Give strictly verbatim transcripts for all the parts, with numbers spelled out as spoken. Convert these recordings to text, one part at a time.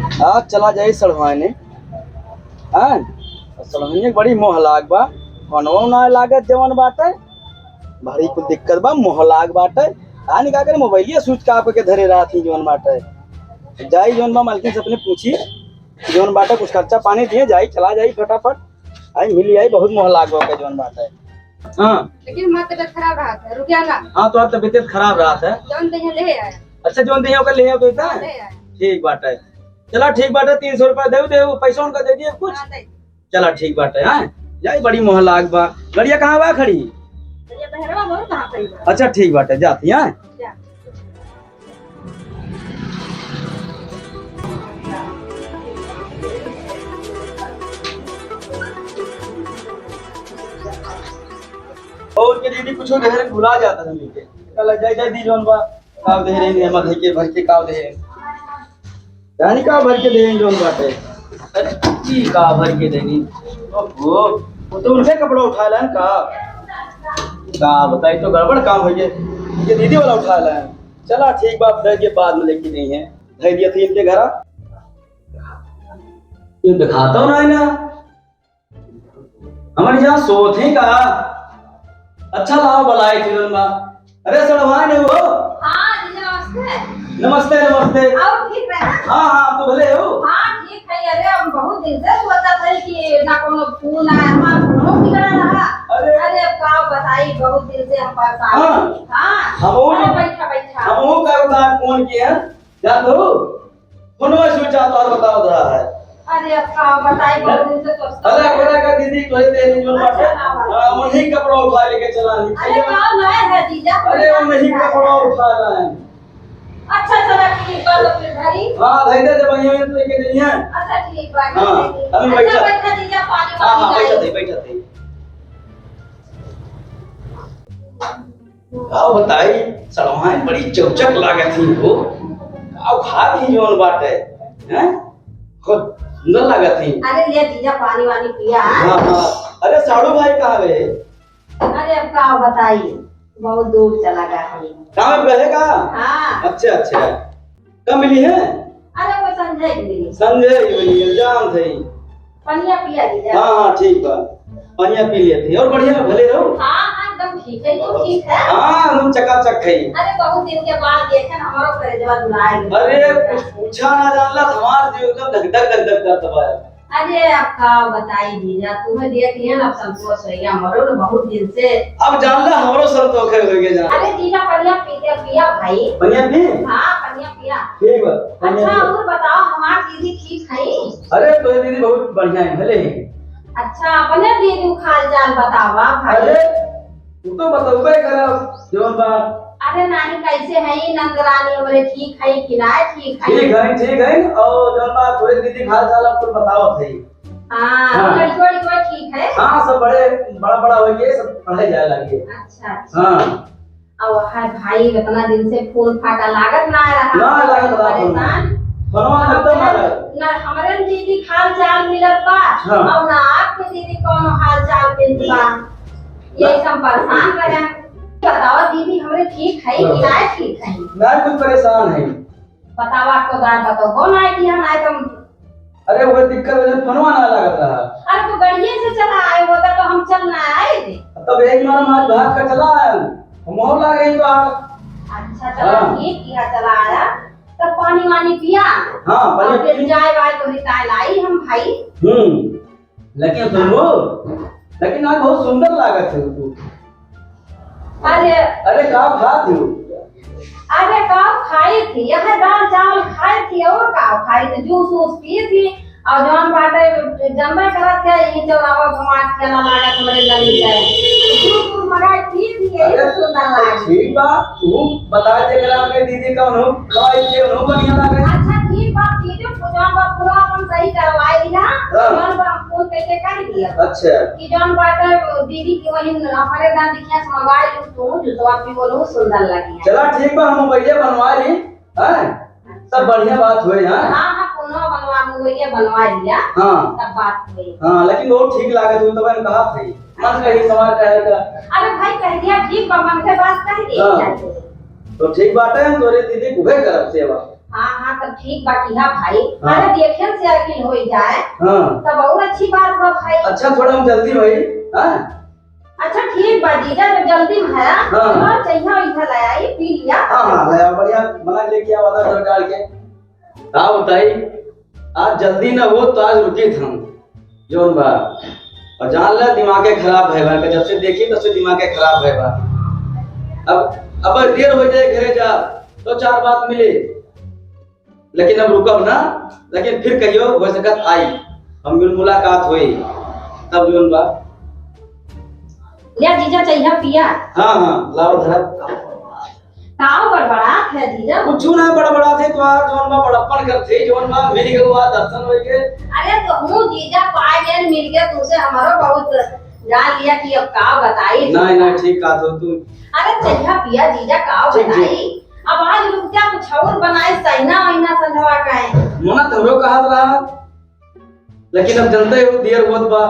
आज चला जाई सड़वाइने। हाँ, सड़वाइने के बड़ी मोह लाग बा। फोनवो ना लागत जवन बाटे, बड़ी कुल दिक्कत बा, मोह लाग बाटे। आ निका कर मोबाइलिया switch off करके धरे रहत ही जवन बाटे। जाई जवन बा मालकिन से अपने पूछी, जवन बाटे कुछ खर्चा पानी दिए, जाई, चला जाई फटाफट। आई मिली आई, बहुत मोह लाग बा ओके जवन बाटे। हाँ। लेकिन हमार तबीयत खराब रहत है, रुकिया ना। हाँ, तोहार तबीयत खराब रहत है। जौन देहे ले आए। अच्छा, जौन देहे ओकर ले आओ तो इतना? हाँ, ले आए। ठीक बाटे। चला ठीक बाटे, तीन सौ रुपया दे दे, वो पैसा उनका दे दिए कुछ। हाँ, दे। चला ठीक बाटे, हाँ। जाई बड़ी मोह लाग बा। गड़िया कहाँ बा खड़ी? गड़िया बहरवा बा, और कहाँ खड़ी बा? अच्छा ठीक बाटे, जाती, हाँ। जा। और के दीदी कुछ देहे भुला जाता है लेके। कल जाई जाई दी जौन बा। काव देहे रही, एमा धई के भर के काव देहे रही। जानी काव भर के देहे रही जौन बाटे। अरे, ई काव भर के देनी? ओहो, वो तो उनसे कपड़ा उठा लेन का? का बताई, तो गड़बड़ काम हो गए। ये दीदी वाला उठा लेन। चला, ठीक बात, दे के बाद में लेके नहीं है। धई दिया थी इनके घरा। ये दिखाता हूँ ना, ना। हमारे यहाँ सोत है का? अच्छा लाओ बलाई फिरन बा। अरे सड़वाइन हो? हाँ, जीजा, नमस्ते। नमस्ते, नमस्ते। और ठीक रहे? हाँ, हाँ, आप तो भले हो? हाँ, ठीक है। अरे, हम बहुत दिन से सोचत है कि ना कोनो फोन आए, हमार फोनो बिगड़ा रहा। अरे। अरे, अब का बताई, बहुत दिन से हम परेशान हाँ। हैं। हाँ। हम वो अरे, ना, बैठा, बैठा। हम वो का बता फोन किया, जान दो? फोनवा switch off और बताओ रहा है। अरे, अब का बताई, बहुत दिन से सोचत अरे, है। अरे, का दीदी, तोहे दे दी, जो अच्छा, बाटे। हाँ, वही कपड़ा उठा लेके चला ली। अरे, भैया। का नया है, जीजा? अरे, वो नहीं कपड़ा उठा रहा है। अच्छा, चला, ठीक बा, तो फिर धरी। हाँ, धई दे, जब वहीं में तो लेके गई हैं। अच्छा, ठीक बा, हाँ, ठीक। अभी अच्छा, बैठा। बैठा, जीजा, पानी हाँ, हाँ, वानी बैठा लाई। थे, बैठा थे। का बताई, सड़वाइन बड़ी चौचक लागत ही हो। का खात ही जौन बाटे, हैं? खूब सुंदर लागत ही। अरे, ले जीजा, पानी वानी पिया। हाँ, हाँ। अरे, साड़ू भाई कहाँ गए? अरे, अब का बताई, बहुत दूर चला गया है। काम पे गए का? हाँ। अच्छा, अच्छा। कब मिली है? अरे, वो संजय के मिली। संजय के मिली, जान थे। पनिया पिया दीजिए। हाँ, हाँ, ठीक बा। पनिया पी लेते हैं। और बढ़िया, भले रहो। हाँ, हाँ, एकदम ठीक है, तू ठीक है? हाँ, हम चकाचक है। अरे, बहुत दिन के बाद देखे ना, हमारो करेजवा दुलाए गए। अरे, कुछ पूछा ना जानला, हमार दिल एकदम धक धक, धक धक करत बा। अरे, अब का बताई जीजा, तुम्हें देख लिया ना, अब संतोष हो गया, मरो ना बहुत दिन से। अब जान ला, हमरो संतोष हो गया जान। अरे जीजा, पनिया पी के पिया भाई। पनिया पी? हाँ, पनिया पिया। ठीक बा, पनिया अच्छा, पिया। और बताओ, हमार दीदी ठीक है? अरे, तोहरे दीदी बहुत बढ़िया है, भले ही। अच्छा, अपने दीदी का हाल चाल बतावा भाई। अरे, तू तो बतौबे करब, जौन बा। अरे नानी, कैसे है नंद रानी हमरे, ठीक है कि ना ठीक है? ठीक है, ठीक है। और जौन बा, तोरे दीदी के हाल चाल अब कुल बतावत है। हाँ, हाँ। लड़की वड़की ठीक है? हाँ, सब बड़े, बड़ा, बड़ा हो गए, सब पढ़े जाए लगे। अच्छा, अच्छा। हाँ। अब हाय भाई, इतना दिन से फोन फाटा लागत ना रहा, ना लागत रहा फोन। परेशान। फोनवा एकदम ना लागत। ना हमरे दीदी के हाल चाल मिलत बा, हाँ। और ना आपके दीदी कौनो हाल चाल मिलत बा। यही सब परेशान रहे। बताओ दीदी, हमरे ठीक है कि ना ठीक है? ना कुछ परेशान है। बताओ, आपको बात बताओ, कौन आए कि हम आए तुम? अरे, वो दिक्कत वजह फोनवा ना लागत रहा। अरे, तो गड़िए से चला आए होता तो हम चल ना आए थे। तब एक मारा मार भाग का चला आया, हम और लाग रही तो आ। अच्छा, चला हाँ। ठीक किया, चला आया। तब पानी वानी पिया? हाँ, पानी और फिर पिया। चाय वाय तो निकाल आई हम भाई। हम्म। लेकिन सुनबो, लेकिन आज बहुत सुंदर लागत है तू। अरे। अरे, का खात हो? अरे, का खाई थी? यह दाल चावल खाई थी और का खाई थी? जूस वूस पी थी और जौन बाटे जनबे करत है, यही चौराहा घुमा के चला लागत हमरे गली से। जूस वूस मंगाई पी थी, यही अरे, तो सुंदर लागत। ठीक बा, तू बता दे करा हमरे दीदी कौन हो, दवाई के हो, बढ़िया लागे। अच्छा, ठीक बा, पी के जौन बा पूरा अपन सही करवाई ना, हाँ। जौन बा फोन करके कह दिया। अच्छा। कि जौन बाटे दीदी की वही हमारे ना दिखिया से मंगाई लू तू, जूसवा पी बोलू सुंदर लगी है। चला ठीक बा, हम मोबाइलिया बनवा ली, हैं? सब बढ़िया बात होई, हाँ? हाँ, हाँ, कोनो बनवा, मोबाइलिया बनवा लिया। हाँ। सब बात होई। हाँ, लेकिन बहुत ठीक लागत हो, तब हम कहा थे। मन कही समाज कहे का। अरे भाई, कह दिया, ठीक बा, मन के बात कह दिया हाँ। जाके। तो ठीक बात है, हम तोरे दीदी उहे करब सेवा। हाँ, हाँ, तब ठीक बा कि हाँ भाई। हाँ। अरे, देखे से अकिल होई जाए, हाँ। तब और अच्छी बात बा भाई। अच्छा, थोड़ा हम जल्दी में हई, हाँ? अच्छा, ठीक बा जीजा, जब जल्दी में है, हाँ। और चाहिए वैसा ले आई, पी लिया। हाँ, हाँ, ले आओ, बढ़िया बना के लेके आओ, आधा आधा डाल के। का बताई, आज जल्दी ना हो तो आज रुकित हम, जौन बा। और जान ले, दिमागे खराब है बा, जब से देखी तब से दिमागे खराब है बा। अब, अब देर हो जाए घरे जा, तो चार बात मिले, लेकिन अब रुकब ना, लेकिन फिर कहियो हो सकत आई, हम मिल मुलाकात होई, तब जौन बा। या जीजा चाहिए पिया। हाँ, हाँ, लाओ धरा। काव बड़बड़ात है जीजा? कुछ ना बड़बड़ात है, तो आज जौन बा बड़प्पन करते, जौन बा मिल गवा दर्शन होई के। अरे तो हूँ जीजा पाए गए मिल गए तुमसे, हमारो बहुत जान लिया कि अब का बताई। नहीं, नहीं, ठीक कहा तो तू। अरे चाहिए पिया जीजा, काव ठीक, ठीक। बताई? अब आज रुक जा, कुछ और बनाए, सैना वैना संधवा का है। मोना तोहरो कहत रहा, लेकिन अब जनते हो, देर होत बा।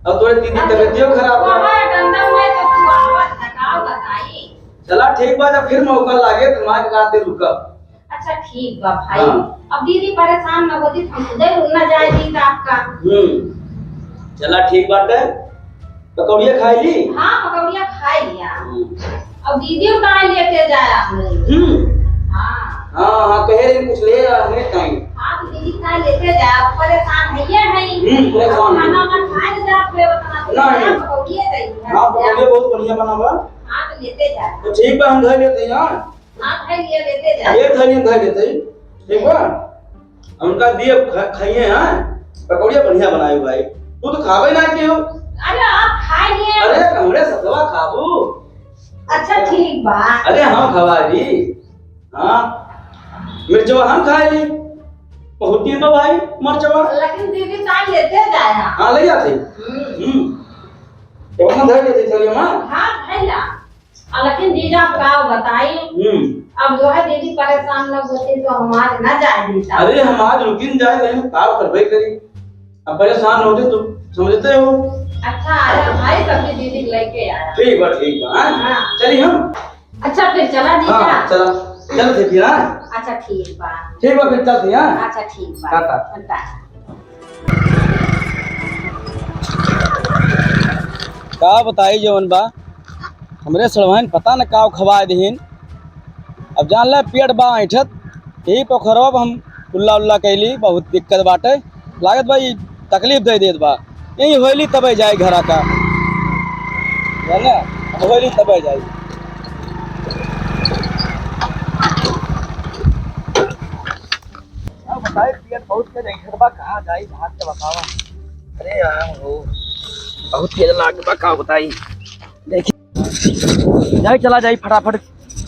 अब तोरे दीदी अब तबियतियो खराब बा। वहाँ डंडा में तो तू आवत है, का बताई? चला ठीक बा, जब फिर मौका लागे तो माँ के रात दे रुकब। अच्छा ठीक बा भाई। हाँ। अब दीदी परेशान न होती, हम खुदे रुक ना जाए दी तो आपका। हम्म, चला ठीक बाटे। पकौड़िया खाई ली? हाँ, पकौड़िया खाई लिया। हम्म। अब दीदी का लेते जाए आप लोग। हम्म। हाँ। हाँ, हाँ, कहे रही कुछ ले आ, हमें टाइम। हाँ, तो दीदी का लेते जाए, आप परेशान है ये है। हम्म, परेशान अब है। खाना वाना खाए ले जाए, आप लोग उतना तो नहीं, खाना नहीं। पकौड़िया चाहिए। हाँ, पकौड़िया बहुत बढ़िया बना बा। हाँ, तो लेते जाए। तो ठीक बा, हम घर लेते हैं, हाँ। हाँ, धइ लिया, लेते जा। ये धइ लिया, धइ लेते ही। ठीक बा? उनका दिए ख-, खाइए, हाँ? पकौड़िया बढ़िया बनाए भाई। तू तो खावे ना के हो। अरे, आप खाए लिए। अरे, हमरे सतवा खाबू। अच्छा, ठीक बा। अरे, हम खवा दी। हाँ। मिर्चवा हम खाए ली। बहुत दिन बा भाई, मिर्चवा। लेकिन दीदी, ताई लेते जाया। हाँ, ले जाते। हम्म। हम्म। तो हम धइ लेते, चलिए माँ। हाँ, धइ ला। आ, लेकिन जीजा, अब का बताई? हम्म। अब जो है दीदी परेशान न होती तो हम आज न जाए देता। अरे, हम आज रुकिन जाए, लेकिन का करबे करी? अब परेशान होते तो समझते हो। अच्छा, आया भाई, तब भी दीदी लेके आया। ठीक बा, ठीक बा, हाँ? हाँ। चली हम। अच्छा, फिर चला जीजा। हाँ, चला। चल थे फिर, हाँ? अच्छा, ठीक बा। ठीक बा, फिर चल थे, हाँ? अच्छा, ठीक बा। टाटा। टाटा। का बताई जवन बा, हमरे सड़वाइन पता न का खवाए दिहिन। अब जान ले पेट बा ऐंठत, यही पोखरवा पे हम उल्ला उल्ला कैली, बहुत दिक्कत बाटे। लागत बा ई तकलीफ दे देत बा। यही होइली तबे जाई घरा का, है ना? अब होइली तबे जाई। अब बताई पेट बहुत के ऐंठत बा, कहाँ जाई भाग के बतावा। अरे राम हो, बहुत तेज लाग बा, का बताई। देखी, जाई, चला जाई फटाफट।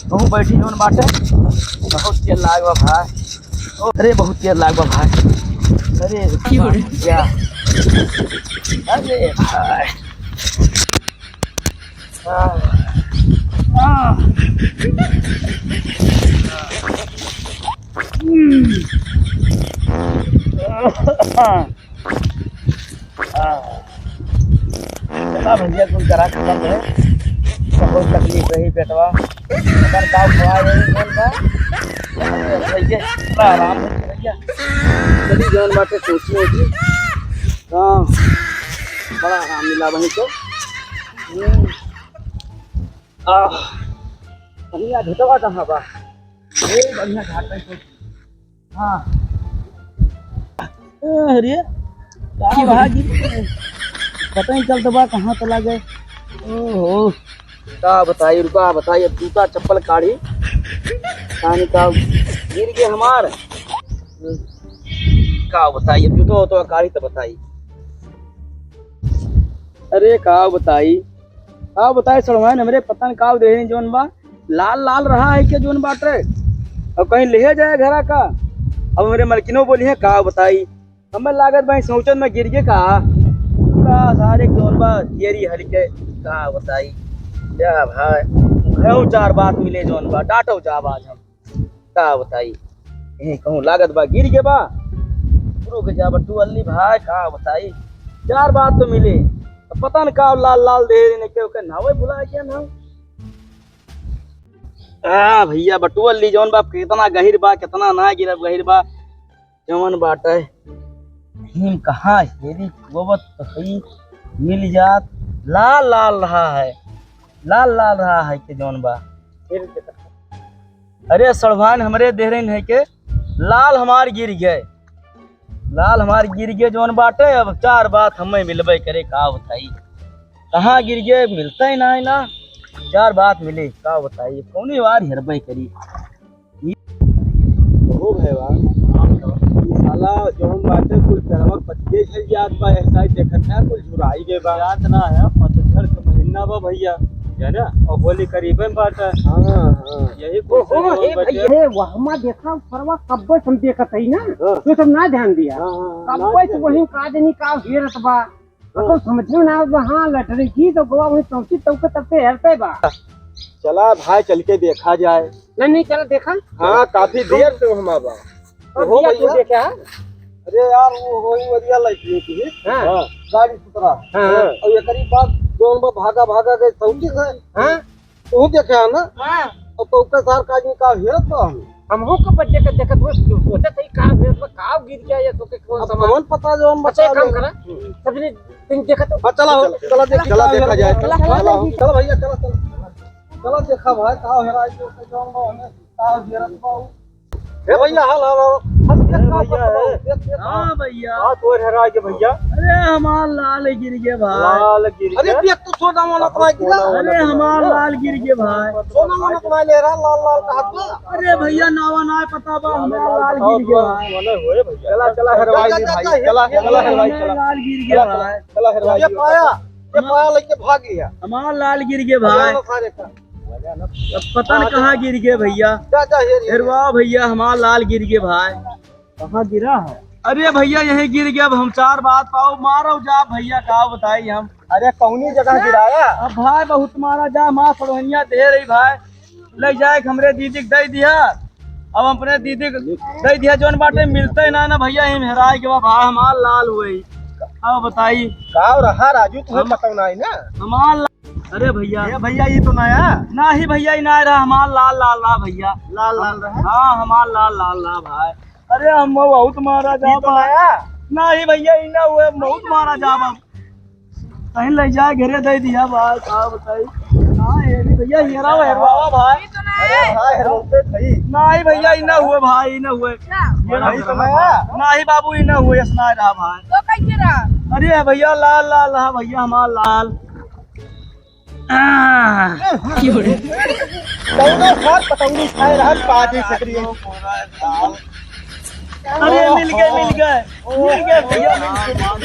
कहूँ बैठी जौन बाटे, बहुत तेज लाग बा भाई। ओ, अरे, बहुत तेज लाग बा भाई। अरे, की हो रे? क्या? अरे भाई। आ, आ। हम्म। आ, चला भैया, कुल करा खत्म है। बहुत तकलीफ रही पेटवा, पता न का खवा रही, कौन बा। अरे भैया, बड़ा आराम है भैया। चली जौन बाटे सोची होगी। हाँ, बड़ा आराम मिला वहीं तो। हम्म। आह, बढ़िया घटवा कहाँ बा? ए, बढ़िया घाट है। हाँ। ए, अरे, का की बा हो? जी? पता ही चलत बा, कहाँ चला गए। ओहो। का बताई, रुका बताई, अब जूता चप्पल काढ़ी। पानी का गिर गए हमार। का बताई, अब जूता होता काढ़ी तो बताई। अरे, का बताई, का बताई, सड़वाइन हमरे पता न का देहे जौन बा। लाल लाल रहा है के जौन बाटे, अब कहीं ले जाए घरा का। अब हमरे मलकिनो बोली है, का बताई, हमें लागत भाई सोचन में गिर गए का। पूरा सारे जौन बा तेरी हर के, का बताई। या भाई, घरों चार बात मिले जौन बा, डांटो जा आज हम, का बताई। ए, कहूँ लागत बा गिर गए बा, रुक जा बटू अल्ली भाई, का बताई। चार बात तो मिले, तो पता न का लाल लाल दे ने के, ओके नावे भुला गया ना। आ भइया, बटुअल ली जौन बा, केतना गहिर बा, केतना ना गिरब गहिर बा। जौन बाटे, हिम कहाँ हेरी खोबत तो हई, मिल जात, लाल लाल रहा है, लाल लाल रहा है के जौन बा। अरे सड़भान हमरे देहरेन है के लाल हमार गिर गए, लाल हमार गिर गए जौन बाटे। अब चार बात हमें मिलबे करे, का बताई कहाँ गिर गए, मिलते ही ना है ना। चार बात मिली, का बताई कौनी बार हेरबे करी। हो भाई बा, ई साला जौन बाटे कुल पेड़वा पतिये झड़ जात बा, एक साइड देखत है कुल झुराई गए बा। याद ना है, पतझड़ के महीना बा भइया, है ना? और होली करीबन बाटे। हाँ, हाँ। यही कुल ओहो, से जौन ए बाटे। भइया, ए, वहमा देखा, सरवा कब्बे से हम देखत हई ना, हाँ। तू सब ना ध्यान दिया। हाँ, हाँ, हाँ, कब्बे ना से ध्यान वही दिया। का जनी का हेरत बा, हाँ। तो समझ में ना आवत बा, हाँ, लटरी की तो गोवा वही चौकी चौके तक से हेरते बा। चला भाई, चल के देखा जाए। नहीं, नहीं, चला देखा। हाँ, काफी देर से हम बा। और हो भइया, तू भइया। देखे, हाँ? अरे यार, वो वही वरिया लड़की थी। हाँ। हाँ। गाड़ी सुतरा। हाँ। और ये करीब बात जौन बा भागा भागा गए, चौकी से। हाँ। तू देखे है ना? हाँ। और तो के सार का आदमी का हेरत बा हम। हमहू के बर्थडे के देखत हुए, सोचत हई का हेरत बा, का गिर गया ये तो के कौन अब सामान। कौन पता जो हम अच्छा, एक बता काम दे। करा। हम्म। सब जने तुम देखत हो। हाँ, चला हो, चला देख, चला देखा जाए। चला, चला, चला हो। चला। चला भइया, चला, चला। चला देखा भाई, का हेराई जो के जौन बा हमें, का हेरत बा उ। ए भइया, हाल, हाल, हाल। हम देख ए का भइया, पता ए। देख, देख। हाँ भइया। का तोर हेराई के भइया? अरे हमार लाल गिर गए भाई। लाल गिर अरे गए? देख तो सोना मोना कहाँ गिरा? अरे हमार लाल गिर गए भाई। सोना मोना कहाँ ले रहा? लाल लाल कहा था? अरे भइया नावा ना पता बा, हमार लाल गिर गए भाई। सोना होए भइया। चला, चला, हेरवाई दी भाई। चला, चला, हेरवाई, चला। लाल गिर गए भाई। चला, हेरवाई ये दी। पाया, ये पाया लेके भाग गया। हमार लाल गिर गए भाई। अब पता न कहाँ गिर गए भइया। जा, जा, हेर, हेर। हेरवा भइया, हमार लाल गिर गए भाई। कहाँ गिरा है? अरे भइया, यहीं गिर गया। अब हम चार बात पाओ, मारो जा भइया, का बताई हम। अरे, कौनी जगह गिराया? अब भाई, बहुत मारा जा, माँ सड़ोहनिया दे रही भाई, ले जाए के हमरे दीदी के दे दिया। अब अपने दीदी के दे दिया, जौन बाटे मिलते ही ना, ना भइया, हम हेराए के बा भाई, हमार लाल हुए। अब बताई। का रहा राजू, तुम्हें हम पता ना है ना? हमार ला-, अरे भइया। ए भइया, ये तो नया। नाही भइया, ये ना रहा, हमार लाल लाल रहा भइया। लाल लाल रहा? हाँ, हमार लाल लाल रहा भाई। अरे हम बहुत मारा जाबा। नहीं भइया, ई ना हुए, बहुत मारा जाबा। कहीं ले जाए घरे दे दिया भाई, का बताई। हाँ, हेरी भइया, हेरा, हेरवावा भाई। अरे भाई, हेरवाते भाई। नहीं भइया, ई ना हुए भाई, ई ना हुए। ये ना नहीं तो हुए। मैं। नहीं बाबू, ई ना हुए, ऐसा ना रहा भाई। तो कैसे रहा? अरे भइया, लाल लाल रहा भइया, हमार लाल। आह। कौनो सार पतंगी खाए रहल पार्टी सकरी है। अरे, मिल गए, मिल गए, मिल गए भइया, मिल गए।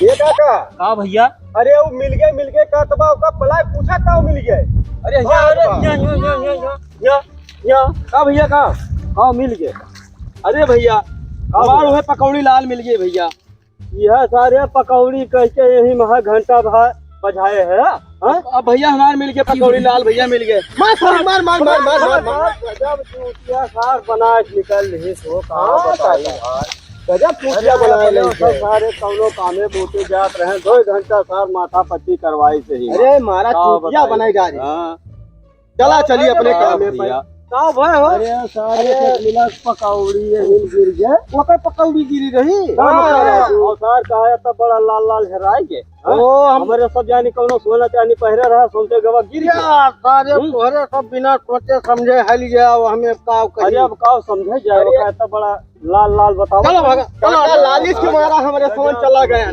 ये का का? का भइया? अरे, वो मिल गए, मिल गए, का तबा ओका पलाए पूछा का मिल गए? अरे, यहाँ, अरे, यहाँ, यहाँ, यहाँ। का भइया, का? हाँ, मिल गए। अरे भइया, का हमार भइया? वह पकौड़ी लाल मिल गए भइया। यह सारे पकौड़ी कह के यही महा घंटा भर बजाए है, हाँ? अब भइया हमार मिल गए पकौड़ी, लाल भइया मिल गए। मार, मार, मार। गजब चूतिया सार बना के निकल रही सो, का हाँ, बताई दादा। यार। गजब चूतिया अरे, बनाए अपने लेके। सब सारे कौनो कामे बूते जात रहे, दो घंटा सार माथा पच्ची करवाई से ही। अरे, मारा का चूतिया बताई? बनाए जा रही। हाँ। चला, चलिए अपने काम में भइया। का भय हो? अरे, सारे अरे। एक गिलास पकौड़ी यहीं गिर गए। ओकर पकौड़ी गिरी रही? हाँ, हाँ। और सार कहा है, तब बड़ा लाल लाल हेराई के, हाँ? ओ, हम हमारे सब जानी कौनो सोना चांदी पहिरे रहा, सोचे गवा गिर गया। यार, सारे हम्म। तोहरे सब बिना सोचे समझे हल गया, वो हमें का कही? अरे, अब का समझे जाए, अरे। वो कहता बड़ा लाल लाल बताओ। चलो भागा, चलो, लालिश के मारा हमारे सोन चला गया।